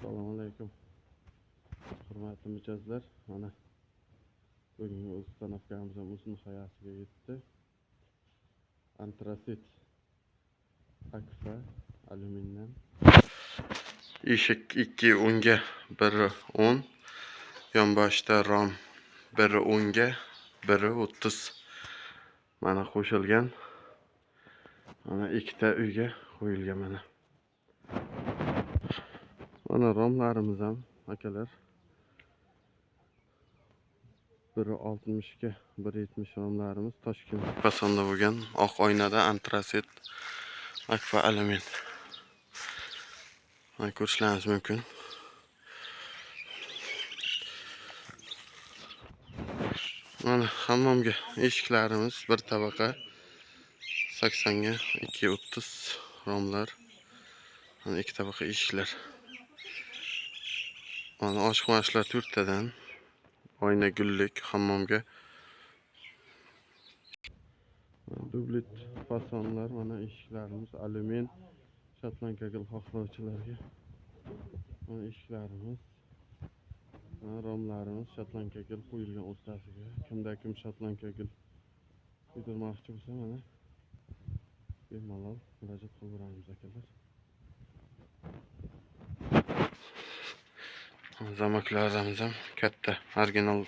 Assalomu alaykum. Hurmatli mijozlar, mana bugungi установка miz ham o'z nihoyasiga yetdi. Antrasit akfa alyumindan. Eshik 2 o'nga 1 10. Yonboshda rom 1 o'nga 1 30. Mana qo'shilgan. Mana ikkita uyga qo'yilgan mana. Mana romlarimiz ham, akalar. Biri 60 ga 1.70 romlarimiz Toshkent fasonda bo'lgan oq oynada antrasit akfa alyumin. Mana ko'rishlaringiz mumkin. Mana hammomga eshiklarimiz bir tabaqa 80 ga 2.30 romlar. Mana ikki tabaqa eshiklar. Mana ochiq mashlar to'rttadan. Oyna gullik hammomga. Dublit fasonlar, mana eshiklarimiz alyumin шотландка gul xohlovchilarga. Mana eshiklarimiz. Mana romlarimiz шотландка gul qo'yilgan o'rtasiga. Kimda kim шотландка gul uydirmoqchi bo'lsa, mana bemalol murojaat qilaveramiz, akalar. Zamoklarimiz ham katta, original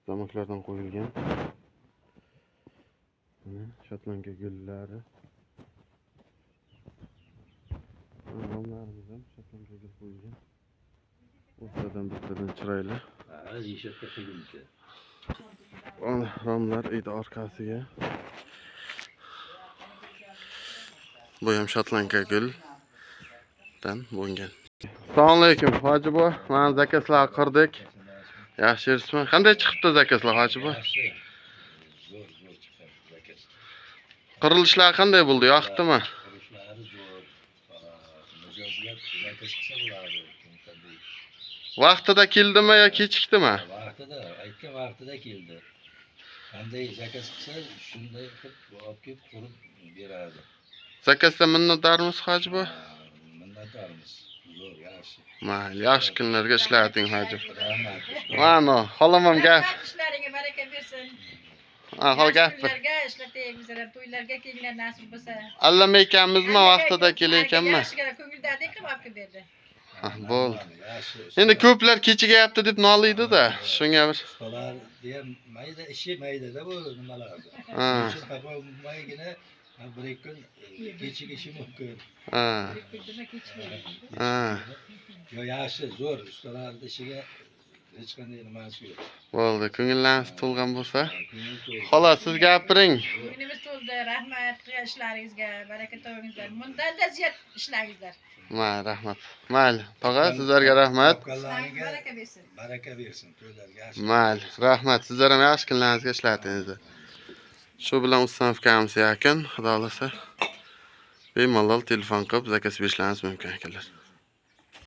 zamoklardan qo'yilgan. Mana шотландка gullari. Romlarimiz ham шотландка gul qo'yilgan. O'rtadan bittadan chiroyli. Mana romlar uyda orqasiga. Bu ham шотландка guldan bo'lgan. Assalomu alaykum, hoji buva. Mana zakazlar qirdik. Yaxshi yuribsizmi? Qanday chiqibdi zakazlar, hoji buva? Yaxshi. Zo'r, zo'r chiqqan zakaz. Qurilishlar qanday bo'ldi? Yoqdimi? Qurilishlari zo'r. Mijozlar zakaz qilsa bo'ladi. Kim qanday. Vaqtida keldimi yo kechikdimi? Vaqtida, aytgan vaqtida keldi. Qanday zakaz qilsa, shunday qilib olib kelib qurib beradi. Zakazdan minnatdormiz, hoji buva. Minnatdormiz. Zo'r, yaxshi. Mayli, yaxshi kunlarga ishlating, hoji. Rahmat. Mana xolam ham gap. Rahmat, ishlaringga baraka bersin. Ha, xola Yaxshi gap. kunlarga ishlating, bizlar to'ylarga kelinglar nasib bo'lsa. Allamaykanmizmi vaqtida kelayotganmi? Yaxshigina ko'ngildan qilib olib kelib berdi. Ha, bo'ldi. Yaxshi. Endi ko'plar kechikyapti deb noliydi-da. Shunga bir Ustalar degan mayda ishi maydada bu nimalarda. Ha. Shuning uchun xafa bo'lmaygina bir ikki kun kechikishi mumkin. Ha. Bildimi kechmaydi. Ha. Yo yaxshi, zo'r ustalarning ishiga hech qanday nimasi yo'q. Bo'ldi, ko'ngillarimiz to'lgan bo'lsa. Ko'ngil to'ldi. Xola, siz gapiring. Ko'nglimiz to'ldi. Rahmat qilgan ishlaringizga, baraka topingizlar. Bundan-da ziyod ishlangizlar. Mayli, rahmat. Mayli, tog'a, sizlarga rahmat. Ishlaringiz Topganlariga baraka bersin. baraka bersin, to'ylarga yaxshi. Mayli, rahmat. Sizlar ham yaxshi kunlaringizga ishlatingizlar. Shu bilan установка miz yakun. Xudo xolasa. Bemalol telefon qilib zakaz berishlaringiz mumkin, akalar.